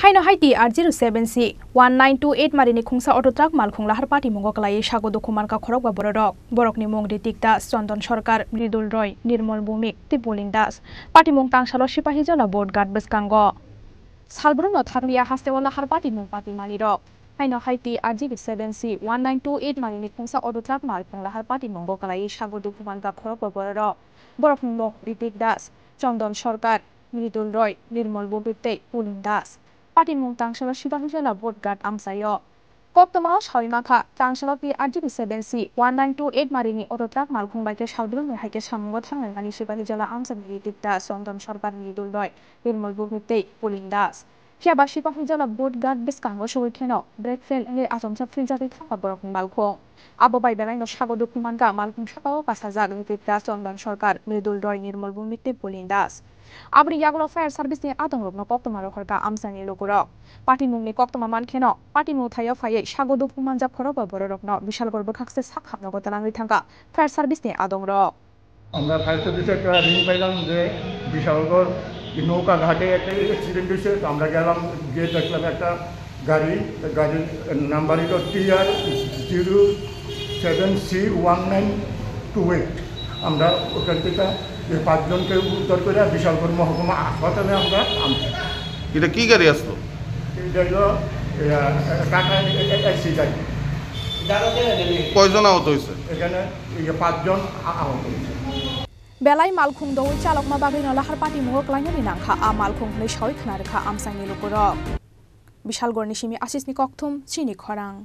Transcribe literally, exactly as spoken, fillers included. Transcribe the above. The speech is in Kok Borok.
Haino hai T R zero seven C one nine two eight marini khungsa auto truck malkhung lahar patimungo kwlaiwi sago dukhu mankha khorokba bororok. Borokni mung Ritik Das, Chondon Sarkar, Mridul Roy, Nirmol Bhumik tei Pulin Das. Patimung tangsalo Sipahijola Bodhghat bwskango. Salbrumno thanglia hasteo lahar patimung patimanirok. Haino hai T R zero seven C one nine two eight marini khungsa auto truck malkhung lahar patimungo kwlaiwi sago dukhu mankha khorokba bororok. Borokni mung Ritik Das, Chondon Sarkar, Mridul Roy, Nirmol Bhumik tei Pulin Das. Patimung tangsalo Sipahijola Bodhghat amchaio. Koktwmao sawi mankha, tangsalo T R zero seven C one nine two eight marini auto truck malkhung bai khe salbrumni hai khe samungo thangnai mani Sipahijola amchaini Ritik Das, Chondon Sarkar, Mridul Roy, Nirmol Bhumik tei Pulin Das. Phiya ba Sipahijola Bodhghat bwskango sogwi kheno brake fail wngwi achomsa philjagwi thangkha borokni malkhung. Abo bai belaino sago dukhu mankha malkhung sakao kasajak Ritik Das, Chondon Sarkar, Mridul Roy, Nirmol Bhumik tei Pulin Das. Aboni yagulo fire service ni adongrokno koktwma rohorkha amchaini lukurok. Patimungni koktwma mankheno, patimung thaio phaiwi sago dukhu manjak khorokba bororokno Bishalgarh bwkhakse sak hamnogo twlangwi thangkha fire service ni adongrok. আমরা ফায়ার সার্ভিসে একটা রিং পাইলাম যে বিশালগড় নৌকা ঘাটে একটা অ্যাক্সিডেন্ট হয়েছে। তো আমরা গেলাম, গিয়ে দেখলাম একটা গাড়ি, গাড়ির নাম্বার হলো T R zero seven C one nine two eight. আমরা ওখান থেকে এই পাঁচজনকে উদ্ধার করে বিশালগড় মহকুমা হাসপাতালে আমরা আনছি। এটা কি গাড়ি আসলো? এটা হলো, এ, টাটা এসি গাড়ি। কয়জন আহত হয়েছে? এখানে এই যে পাঁচজন আ-, আহত হয়েছে। Belai malkhung doui chalokma bagwino lahar patimungo klainani nangkha a malkhung hwnwi sawi khna rwkha amchaini lukurok. Bishalgarhni simi Asisni kokthum, chini khorang.